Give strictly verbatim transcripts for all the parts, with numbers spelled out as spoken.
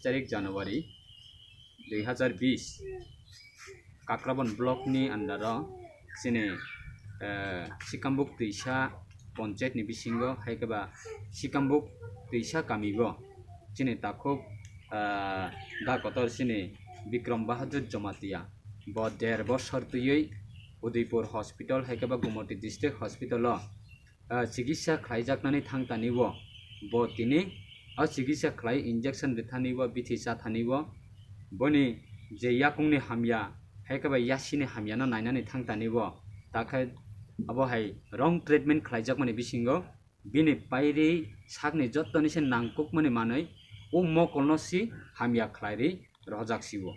tarik January dui hazar bis, Kakrabon block ni under o chini, eh, Sikambuk Twisa ponchayat ni bisingo, hai khe ba Sikambuk Twisa kami o chini takhuk, eh, da kotor chini Bikram Bahadur Jamatia, bo der bosor twiwi Udaipur hospital hai khe ba Gumoti district hospital o ah, chikitsa khlaijaknani thangtani o bo tini ah, chikitsa khlai injection rithani o bithi chathani o boni je yakungni hamya hai khe ba yasini hamyano nainani thangtani o takhe abo hai wrong treatment khlaijakmani bisingo bini pairi sakni jottoni se nangkukmani manwi o mokolno si hamya khlairi rohorjak si o.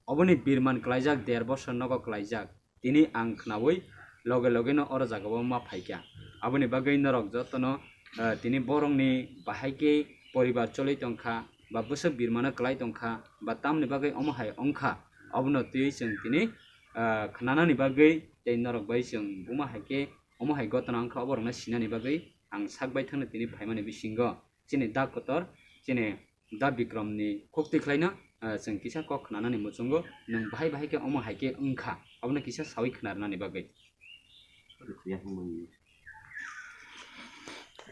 Oboni birman klaijak, der bosor nogo klaijak. Tini ang khnaui loge loge no oro jaga o ma phaikha. Aboni bagwi norok jotono, eh, tini borokni bahai khe poribar choli tongkha, ba bwswk birmano klai tongkha, ba tamoni bagwi omo hai wngkha, obono twiwi chwng tini, eh, khnanani bagwi tei norok bai chwng buma hai khe omo hai gotona wngkha, oborokno sinani bagwi ang sak baithangno tini phaimani bisingo. Chini da kotor, chini da Bikram ni khukti khlaino, ah, chwng kisa kok khnanani muchungo, nwng bahai bahai khe omo hai khe wngkha, abono kisa saui khna rwnani bagwi.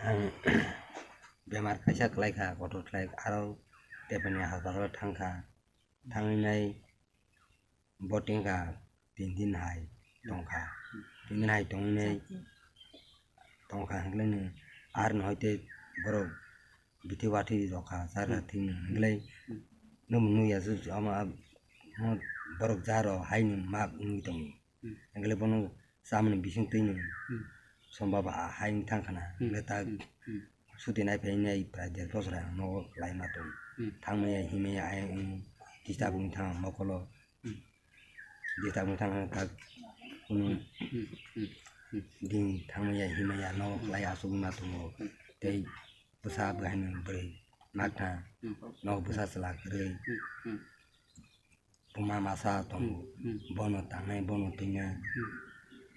Ang bemar kaisa khlaikha, kotor khlai, aro tepani hospital thangkha, thangwi nai. Bo tengkha tin din hai tongkha, tin din hai tongwi nai tongkha hwnkhwlai nwng ar no hoite borok bithi wathi rokha chakha thwimwi hwnkhwlai nwng nukya se ama borok jaro haino mak wngwi tongo hwnkhwlai bono chamani bising twi nwng sombaba hai wngwi thangkhana hwnkhwlai ta. Suti nai phai nai prai der bosor ang nogo lai ma tong. Thang maya himaya ayang ung tisa bung thang mokolo. Tisa bung thang ang tak kunu ding thang maya himaya nogo lai asuk ma tongo. Tei bwsa bwhai no bwrwi mak thang nogo bwsa chwla kwrwi. Buma masa tongo, bono tangnai, bono twinai.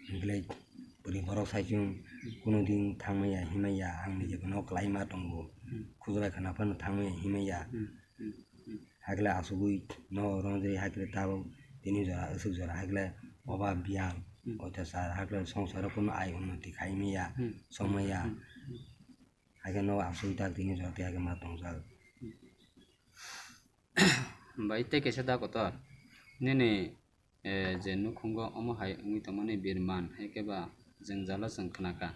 Hwnkhwlai bwrwi borok sai chwng kunu din thangmaya himaya, ang nijebono kwlai ma tongo. Khujura khwna phano thangmaya himaya, hakhe asugwi no ronjai hakhe tabuk tini jora, aswk jora hakhe oba biyang, oitosar hakhe songsaro kunu ai unnoti khai maya, somaya. Hakhe no asugwi tak tini jora tei hakhe ma tongjak. Bai tei kaisa da kotor, nini, eh, je nukhungo omo hai wngwi tongmani birman, hai khe ba jwngjalo chwng khnakha.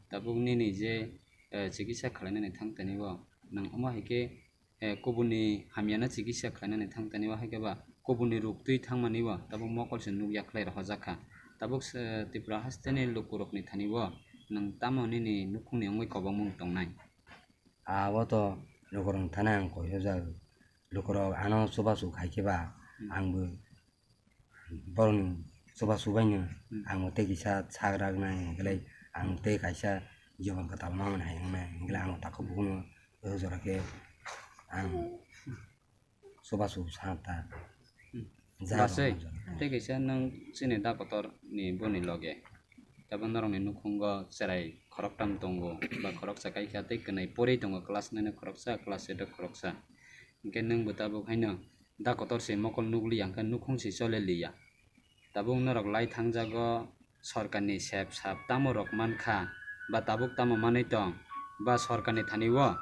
Tabuk nini je, eh, chikitsa khlainani thangtani o, nwng omo hai khe, eh, kubuni hamyano chikitsa khlainani thangtani o, hai khe ba kubuni ruk twi thangmani o, tabuk mokol se nukya khlai rohorjak kha. Tabuk se Tripura hasteni lukurokni thani o, nwng tamo nini nukhungni wngwi kobongmung tongnai? Abo to lukurokni thani ang koijakjak. Lukurok ano chubachu khai khe ba, hmm, angbo borokni chubachu baino, hmm, angbo tei kisa sak raknai, hwnkhe ang tei kaisa jibon kwtal manmani hai wngnai, hwnkhe ang takhuk bukuno o jora khe ang chubachu sa ta. Hmm. Jaro Basai, jaro. Tei kaisa nwng chini da kotor ni boni loge. Tabuk norokni nukhungo cherai khoroktham tongo, ba khoroksa kaikha tei kwnwi porwi tongo, class nine o khoroksa, class eight o khoroksa. Hwnkhe nwngbo tabuk haino da kotor se mokol nukliya, hwnkhe nukhung se chole liya. Tabuk norok lai thangjago, sorkarni sep sap tamo rok mankha, ba tabuk tamo manwi tong, ba sorkarni thani o,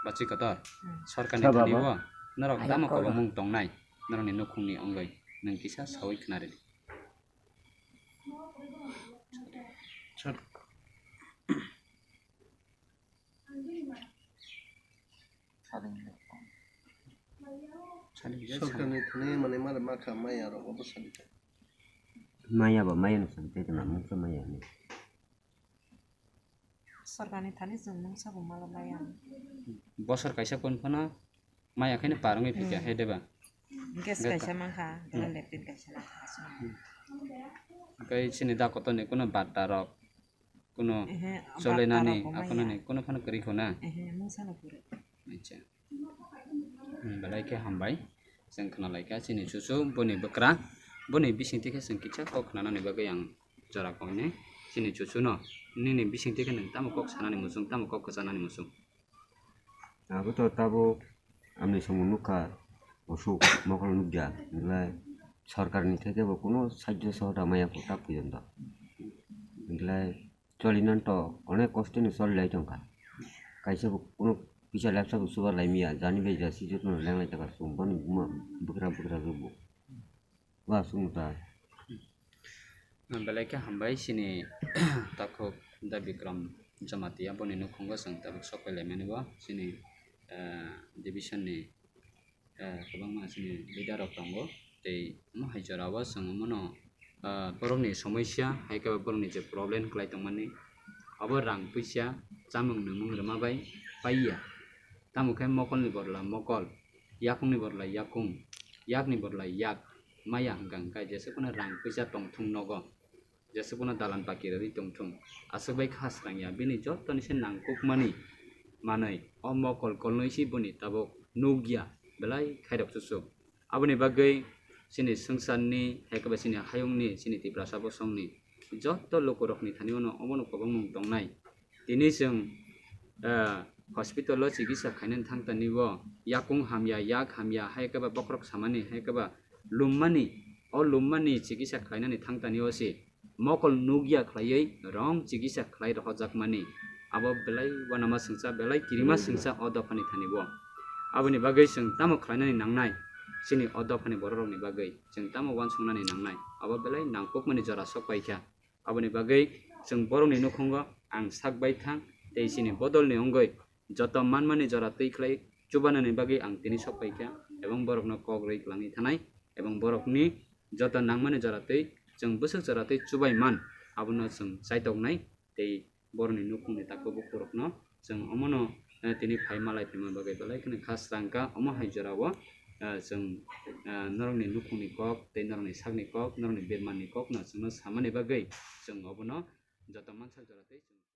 ba chwi kotor, hmm, sorkarni thani o norok tamo kobongmung tongnai, norokni nukhungni wngwi nwng kisa saui khna rwdi. Sorkarni thani mane mare makha maya rok obo sadi kha. Maya ba maya no sadi tei tongma mungsa maya ni. Sorkarni thani chwng mungsa bo malo maya. Bosor kaisa kon phano maya khe ni parwngwi phikha, hmm, hai de ba? Gas kaisa mankha, hmm, latrine kaisa mankha. Hwnkhe chini da kotor ni kuno batta rok. Kuno ehe, cholenani, batta rok aphano ni, kuno phano kwrwi kho na? Ehe, mungsa no kwrwi. Acha. Hmm, belai khe hambai. Chwng khna lai kha chini chuchu boni bwkra. Boni bising twi khe chwng kisa kok khnanani bagwi ang jora kok ni. Chini chuchu no nini bising twi khe nwng tamo kok sanani muchung, tamo kok kwchanani muchung? Abo to tabuk amni samung nukha, Osuk mokol nukya, belai sorkarni theke bo kuno sahajyo sohota maya kho ta pujon to. Belai cholinan to onek kosto ni choli lai tongkha. Kaisa bo kuno kisa lepsa bo subar lai miya, jani bai jasi jotono lenglai taka sung boni buma bwkra bwkra rwbo. Wa sung ta. Belai khe hambai chini takhuk Da Bikram Jamatia boni nukhungo chwng tabuk sok pai lai mani bo chini, eh, division ni eh, kwbangma chini leader rok tongo. Tei omo hai jora o chwng omono, eh, borokni somosya, hai khe borokni je problem kwlai tongmani, abo rang puisa, chamung nwngmung rwma bai paiya. Tamo khe mokolni bodol mokol, yakungni bodol yakung, yakni bodol yak maya hwnkha hwnkhe jesa phano rang puisa tongthung nogo. Jesukno dalan baki rwdi tongthung. Aswk bai kha swrangya, bini jotoni se nangkukmani manwi o mokol kolnwi se boni tabuk nukya, belai khairok chuchuk. Aboni bagwi chini swngcharni, hai khe ba chini hayungni, chini Tiprasa bosongni joto lukurokni thani-o no omono kwbangmung tongnai. Tini chwng, eh, hospital-o chikitsa khainani thangtani-o yakung hamya, yak hamya, hai khe ba bokhorok samani, hai khe ba lummani, o lummani chikitsa khlainani thangtani-o se mokol nukya khlaiwi rong chikitsa khlai rohorjakmani. Abo belai uanama swngcha, belai kirima swngcha o dophani thani bo. Aboni bagwi chwng tamo khlainani nangnai? Chini o dophani bororokni bagwi chwng tamo uansuknani nangnai? Abo belai nangkukmani jora sok paikha. Aboni bagwi chwng borokni nukhungo ang sak bai thang tei chini bodolni wngwi joto manmani jora twi khlai chubanani bagwi ang tini sok paikha, ebong borokno kok rwi kwlangwi thanai, ebong borokni joto nangmani jora twi chwng bwswk jora twi chubai man, abono chwng chaitoknai tei borokni nukhungni takhuk bukhurokno chwng omono, eh, tini phai malai phaima bagwi belai kheno kha swrang kha. Omo hai jorao, eh, chwng, eh, norokni nukhungni kok tei norokni sakni kok, norokni birmanni kokno chwngno samani bagwi chwng obono joto mansak jora twi chwng